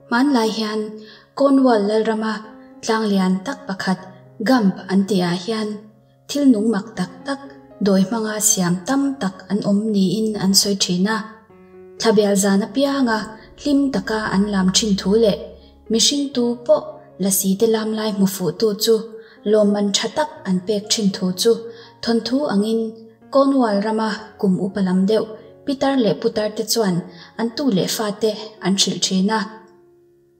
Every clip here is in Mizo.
Hmanlai hian Cornwall lalrama tlang lian tak pakhat Gump an tihah hian thil nung mak tak tak dawi hmanga siam tam tak an awm niin an sawi thin a. Thlabial zan apianga hlim taka an lam thin thu leh mihring tu pawh lasi te lam lai hmu fuhtu chu lawmman tha tak an pek thin thu chu thawnthu angin Cornwall rama kum upa lam deuh pitar leh putar te chuan an tu leh fate an hrilh thin a.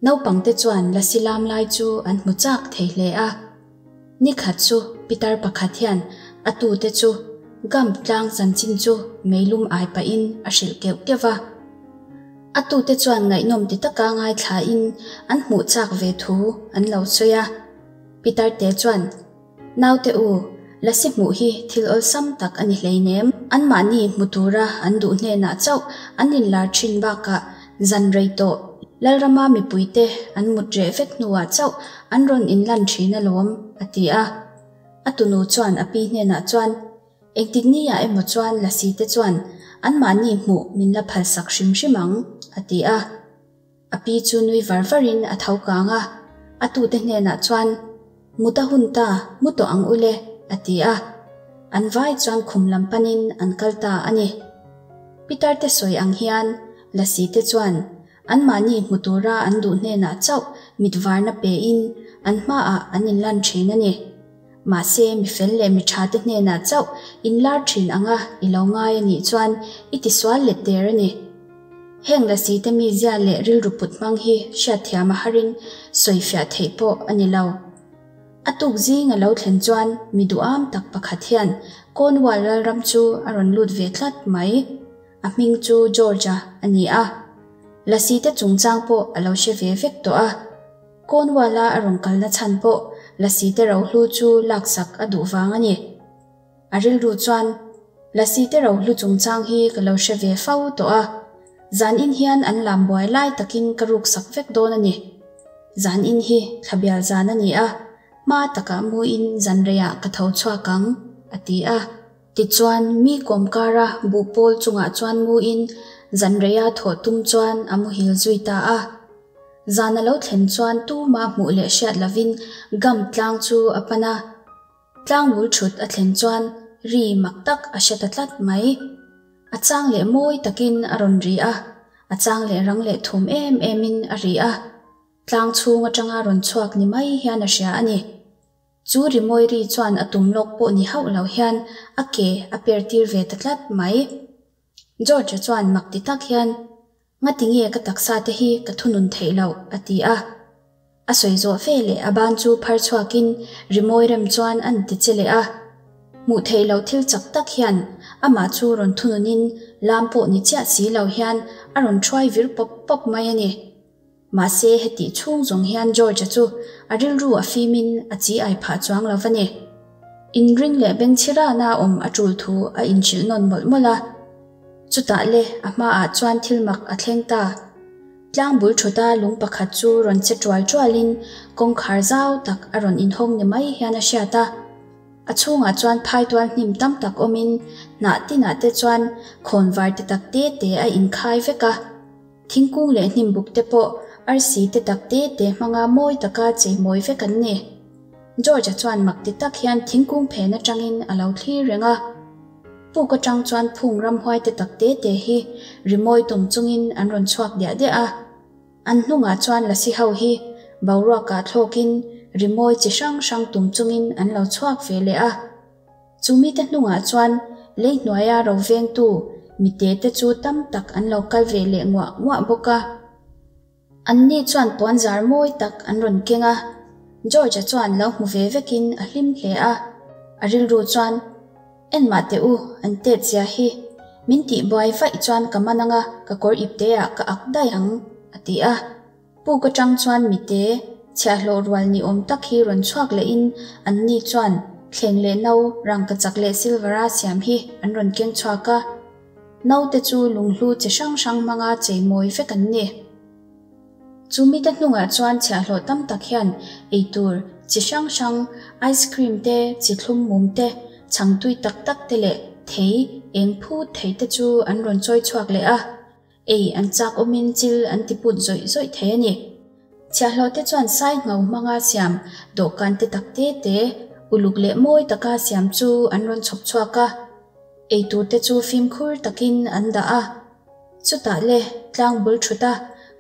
Naupang te chuan lasi lam lai chu an hmu chak thei hle a. Ni khat chu pitar pakhat hian a tu te chu Gump tlang chanchin chu meilum ai pahin a hrilh keuh keuh va. A tu te chuan ngaihnawm ti taka ngaithlain an hmuh chak ve thu an lo sawi a. Pitar te chuan. Naute u, lasi hmuh hi thil awlsam tak a ni hleinem. Anmahni hmu tura an duh hnenah chauh an inlar thin bakah zan rei tawh Lalrama mipuite an mut reh vek hnuah chauh an rawn inlan thin alawm, a ti a. A tunu chuan a pi hnenah chuan, Engtik niah emaw chuan lasi te chuan anmahni hmuh min la phalsak hrim hrim ang, a ti a. A pi chu nui var varin a tho kang a, a tute hnenah chuan, Mut a hun ta, mu tawh ang ule, a ti a. An vai chuan khum lam panin an kal ta a ni. Pitar te sawi ang hian Lasi te chuan anmahni hmu tura an duh hnenah chauh mit varna pein an hmaah an inlan thin a ni. Mahse, mi fel leh mi tha te hnenah chauh inlar thin anga i lo ngai a nih chuan i tisual let der a ni. Heng lasi te mizia leh rilru put hmang hi hriatthiam a harin sawifiah theih pawh a ni lo. A tuk zing a lo thlen chuan mi duham tak pakhat hian Cornwall lalram chu a rawn lut ve tlat mai. A hming chu George-a a ni a. Lasi te chungchang pawh a lo hre ve vek tawh a. Cornwall-a a rawn kalna chhan pawh lasi te rohlu chu laksak a duh vang a ni. A rilru chuan, Lasi te rohlu chungchang hi ka lo hre ve fo tawh a, zanin hian an lam buai lai takin ka ruksak vek dawn a ni. Zanin hi thlabial zan a ni a, hma takah muin zanreiah ka tho chhuak ang, a ti a. Tichuan, mi kawmkara buhpawl chungah chuan muin zanreia thawh tum chuan a muhil zui ta a. Zan a lo thlen chuan tumah hmuh leh hriat lovin gum tlang chu a pan a. Tlangbul thut a thlen chuan ri mak tak a hre ta tlat mai. A chang leh mawi takin a rawn ri a, a chang leh rang leh thum em emin a ri a. Tlang chhung atanga rawn chhuak ni mai hian a hria a ni. Chu rimawi ri chuan a tum lawk pawh ni hauh lo hian a ke a per tir ve ta tlat mai. George-a chuan mak ti tak hian, Ngati nge ka taksa te hi ka thunun theih loh? a ti a. A sawi zawh fe leh a ban chu phar chhuakin rimawi rem chuan an ti che leh a. Hmuh theih loh thil chak tak hian amah chu rawn thununin lam pawh ni chiah si lo hian a rawn thuai vir pawp pawp mai a ni. Mahse hetih chhung zawng hian George-a chu a rilru a fimin a chi ai phah chuang lo va ni. Inring leh bengchhirana awm a tul thu a inhrilh nawn mawlh mawlh a. Chutah le a hmaah chuan thil mak a thleng ta. Tlang bul thuta lung pakhat chu rawn che tual tualin kawngkhar zau tak a rawn inhawng ni mai hian a hriat a. A chhungah chuan phaitual hnim tam tak awmin hnah tinah te chuan khawnvar te tak te te a inkhai vek a. Thingkung leh hnimbuk te pawh arsi te tak te te hmanga mawi taka cheimawi vek an ni. George-a chuan mak ti tak hian thingkung phen atangin a lo thlir reng a. Puk atang chuan phung ramhuai te tak te te hi rimawi tum chungin an rawn chhuak diah diah a. An hnungah chuan lasi ho hi boruakah thlawkin rimawi chi hrang hrang tum chungin an lo chhuak ve leh a. Chu mite hnungah chuan lei hnuaia ro vengtu mite te chu tam tak an lo kal ve leh nguah nguah bawk a. Anni chuan puan zar mawi tak an rawn keng a, George-a chuan lo hmu ve vekin a hlim hle a. A rilru chuan, Enmah teh u, an tet zia hi. Min tih buai vaih chuan ka man anga ka kawr ipteah ka ak daih ang, a ti a. Puk atang chuan mite, chhiahhlawh rual ni awm tak hi rawn chhuak lehin anni chuan thleng leh no, rangkachak leh silver-a siam hi an rawn keng chhuak a. Naute chu lunghlu chi hrang hrang hmanga chei mawi vek an ni. Chu mite hnungah chuan chhiahhlawh tam tak hian eitur chi hrang hrang, ice cream te, chi thlum mum te, chhang tui tak tak te leh thei eng phut thei te chu an rawn chawi chhuak leh a. Ei an chak awmin chil an ti put zawih zawih thei a ni. Chhiahhlawhte chuan sai ngho hmanga siam dawhkan te tak te te, uluk leh mawi taka siam chu an rawn chhawp chhuak a. Eitur te chu fimkhur takin an dah a. Chutah le, tlang bul thut a,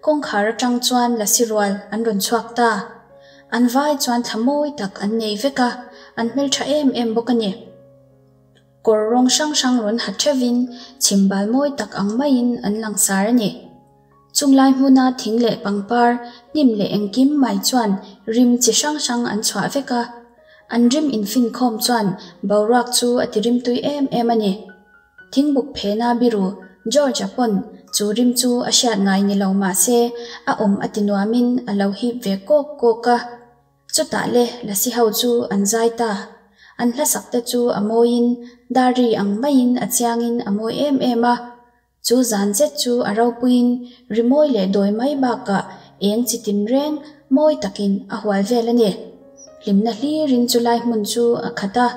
kawngkhar atang chuan lasi rual an rawn chhuak ta. An vai chuan thla mawi tak an nei vek a, an hmeltha em em bawk a ni. Kawr rawng hrang hrang rawn ha theuhin chhimbal mawi tak ang maiin an langsar a ni. Chung lai hmuna thing leh pangpar, hnim leh engkim mai chuan rim chi hrang hrang an chhuah vek a. An rim infinkhawm chuan boruak chu a ti rimtui em em a ni. Thingbuk phena biru George-a pawn chu rim chu a hriat ngai ni lo mah se a awm a ti nuamin a lo hip ve kawk kawk a. Chutah le Lasi ho chu an zai ta. An hlasak te chu a mawiin dar ri ang maiin a chiangin a mawi em em a. Chu zan zet chu a ropuiin rimawi leh dawi mai bakah eng chi tinreng mawi takin a hual vel a ni. Hlimna hlirin chu lai hmun chu a khat a.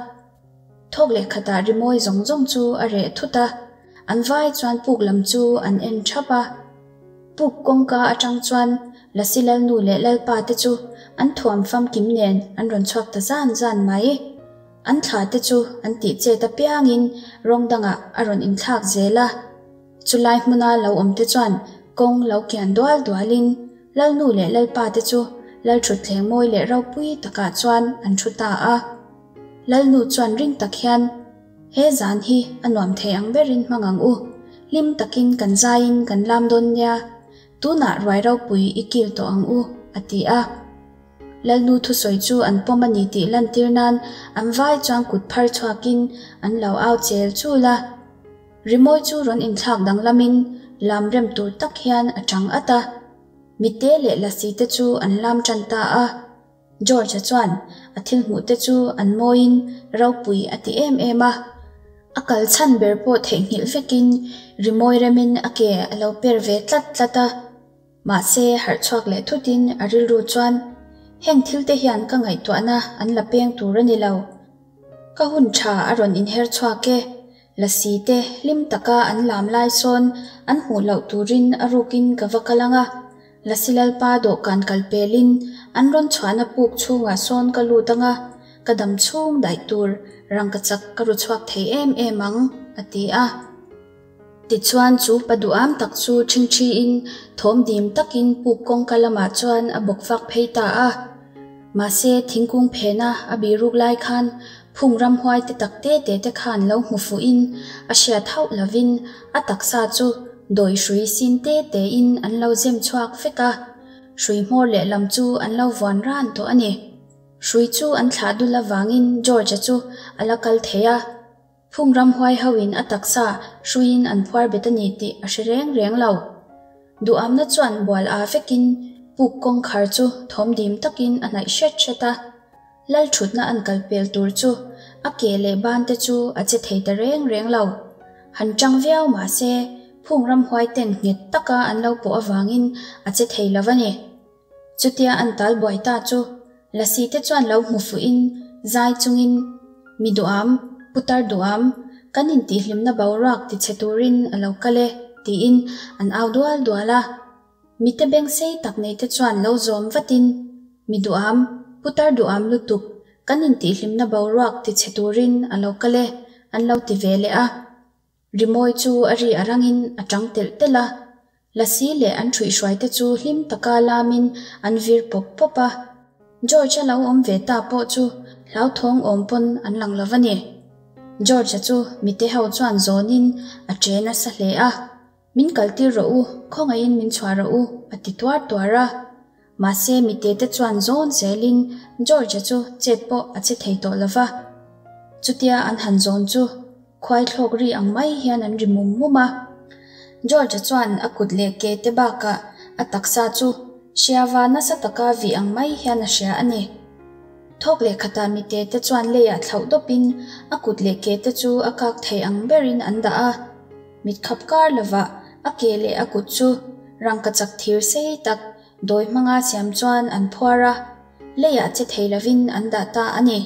Thawk leh khatah rimawi zawng zawng chu a reh thut a, an vai chuan puk lam chu an en thap a. Puk kawngka atang chuan Lasi Lalnu leh Lalpa te chu an thuam famkim nen an rawn chhuak ta zan zan mai. An thla te chu an tih chet apiangin rawng dangah a rawn inthlak zel a. Chulai hmuna lo awm te chuan kawng lo kian dual dualin Lalnu leh Lalpa te chu Lalthutthleng mawi leh ropui takah chuan an thu ta a. Lalnu chuan ring tak hian, He zan hi a nuam thei ang berin hmang ang u, hlim takin kan zaiin kan lam dawn nia, tunah ruai ropui i kil tawh ang u, a ti a. Lalnu thusawi chu an pawm a ni tih lantir nan an vai chuan kut phar chhuakin an lo au chel chul a. Rimawi chu rawn inthlak danglamin lam rem tur tak hian a chang at a. Mite leh lasi te chu an lam tan ta a. George-a chuan a thil hmuh te chu an mawiin ropui a ti em em a. A kal chhan ber pawh theihnghilh vekin rimawi remin a ke a lo per ve tlat tlat a. Mahse, harh chhuak leh thutin a rilru chuan, Heng thil te hian ka ngaihtuahna an la peng tur a ni lo. Ka hun tha a rawn inher chhuak e. Lasi te hlim taka an lam lai sawn an hmuh loh turin a rukin ka va kal ang a. Lasi Lalpa dawhkan kal pelin an rawn chhuahna puk chhungah sawn ka lut ang a, ka dam chhung daih tur rangkachak ka ru chhuak thei em em ang, a ti a. Tichuan chu pa duham tak chu ṭhingṭhiin thawm dim takin puk kawngka lamah chuan a bawk vak phei ta a. Mahse thingkung phena a biruk lai khan phung ramhuai te tak te te te khan lo hmu fuhin a hriat hauh lovin a taksa chu dawi hrui sin te tein an lo zem chhuak vek a, hrui hmawr lehlam chu an lo vuan ran tawh a ni. Hrui chu an thlah dul avangin George-a chu a la kal thei a. Phung ramhuai hoin a taksa hruiin an phuar bet a ni tih a hre reng reng lo. Duhamna chuan bual aa vekin puk kawngkhar chu thawm dim takin a hnaih hret hret a. Lal thutna an kal pel tur chu a ke leh ban te chu a che thei ta reng reng lo. Han tang viau mah se phung ramhuai ten nghet taka an lo pawh avangin a che thei lo a ni. Chutia an tal buai ta chu Lasi te chuan lo hmu fuhin zai chungin, Mi duham, putar duham, kan intihhlimna boruak tichhe turin a lo kal e, tiin an au dual dual a. Mite beng sei tak nei te chuan lo zawm vatin, Mi duham, putar duham lutuk, kan intihhlimna boruak tichhe turin a lo kal e, an lo ti ve leh a. Rimawi chu a ri a rangin a chang telh telh a, Lasi leh an ṭhuihhruaite chu hlim taka lamin an vir pawp pawp a. George-a lo awm ve ta pawh chu hlauthawng awm pawn an lang lo va ni. George-a chu mite ho chuan zawnin a ṭe nasa hle a, Min kaltir rawh u, khawngaihin min chhuah rawh u, a ti tuar tuar a. Mahse mite te chuan zawn zelin George-a chu chet pawh a che thei tawh lo va. Chutia an han zawn chu khuai thlawk ri ang mai hian an ri mum mum a. George-a chuan a kut leh ke te bakah a taksa chu hriava nasa taka vih ang mai hian a hria a ni. Thawk leh khatah mite te chuan leiah thlauh dawpin a kut leh ke te chu a kak thei ang berin an dah a. Mit khap kar lovah a ke leh a kut chu rangkachak thir sei tak dawi hmanga siam chuan an phuar a, leiah che thei lovin an dah ta a ni.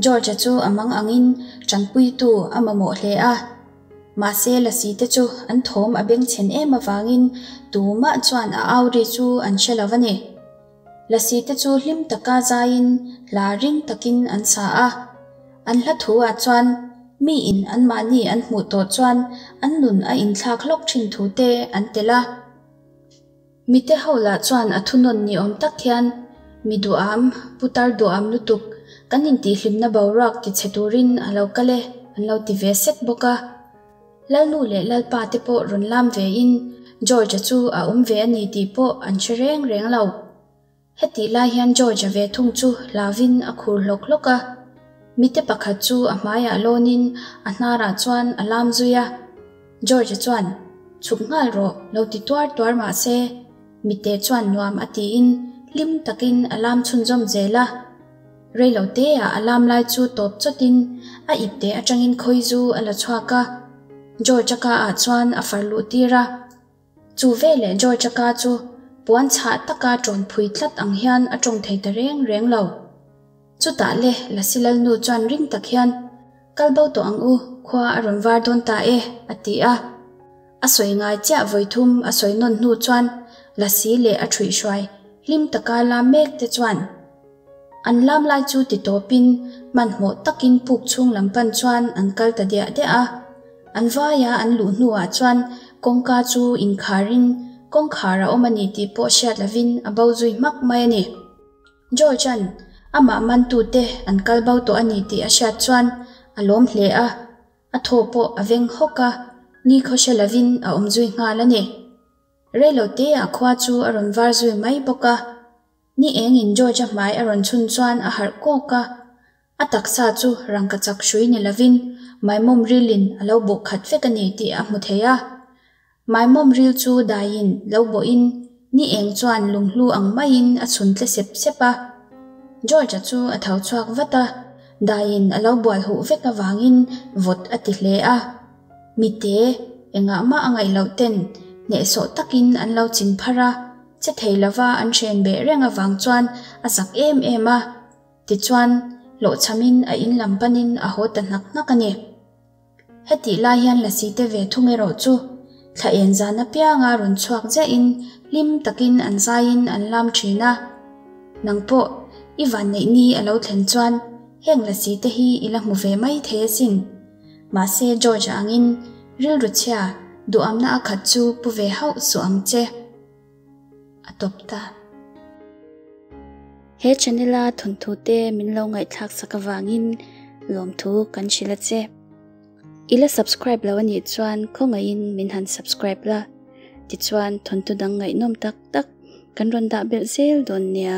George-a chu a mang angin tanpuitu a mamawh hle a. Mahse lasi te chu an thawm a bengchhen em avangin tumah chuan a au ri chu an hre lo a ni. Lasi te chu hlim taka zaiin hla ring takin an sa a. An hla thu ah chuan miin anmahni an hmuh tawh chuan an nun a inthlak hlawk thin thu te an telh a. Mite ho lah chuan a thunawn ni awm tak hian, Mi duham, putar duham lutuk, kan intihhlimna boruak tichhe turin a lo kal e, an lo ti ve sek bawk a. Lalnu leh Lalpa te pawh rawn lam vein George-a chu a awm ve a ni tih pawh an hre reng reng lo. Hetih lai hian George-a ve thung chu hlauvin a khur hlawk hlawk a. Mite pakhat chu a hmaiah lawnin a hnarah chuan a lam zui a. George-a chuan, Chhuk nghal rawh, lo ti tuar tuar mah se, mite chuan nuam a tiin hlim takin a lam chhunzawm zel a. Reilo teah a lam lai chu tawp chawtin a ipte atangin khawizu a la chhuak a. George-a ka ah chuan a far luh tir a. Chu veleh George-a ka chu puan chhah taka ṭawn phui tlat ang hian a ṭawng thei ta reng reng lo. Chutah le Lasi Lalnu chuan ring tak hian, Kal bo tawh ang u, khua a rawn var dawn ta e, a ti a. A sawi ngai chiah vawi thum a sawi nawn hnu chuan Lasi leh a ṭhuihhruai hlim taka lam mek te chuan an lam lai chu ti tawpin hmanhmawh takin puk chhung lam pan chuan an kal ta diah diah a. An vaia an luh hnuah chuan kawngka chu inkharin kawngkhar a awm a ni tih pawh hriat lovin a bo zui hmak mai a ni. George-a'n amah mantute an kal bo tawh a ni tih a hriat chuan a lawm hle a, a thaw pawh a veng hawk a, nikhaw hre lovin a awm zui nghal a ni. Reiloteah khua chu a rawn var zui mai bawk a, ni engin George-a hmai a rawn chhun chuan a harh kawk a, a taksa chu rangkachak hrui ni lovin maimawm rilin a lo bawh khat vek a ni tih a hmu thei a. Maimawm ril chu daiin lo bawhin ni eng chuan lunghlu ang maiin a chhun tle sep sep a. George-a chu a tho chhuak vat a, daiin a lo bual huh vek avangin vawt a ti hle a. Mite, engah mah a ngaih loh ten hnehsawh takin an lo chin phar a, che thei lova an hren beh reng avang chuan a zak em em a. Tichuan, hlawhchhamin a in lam panin a haw ta hnak hnak a ni. Hetih lai hian Lasi te ve thung erawh chu thla en zan apianga rawn chhuak ziahin hlim takin an zaiin an lam thin a. Nang pawh i vanneih ni a lo thlen chuan heng Lasi te hi i la hmu ve mai thei asin. Mahse George-a angin rilru chhia duhamna a khat chu pu ve hauh suh ang che. A tawp ta. He channel a thawnthu te min lo ngaihthlak sak avangin lawmthu kan hrilh a che. I la subscribe lo anih chuan khawngaihin min han subscribe la, tichuan thawnthu dang ngaihnawm tak tak kan rawn dah belh zel dawn nia.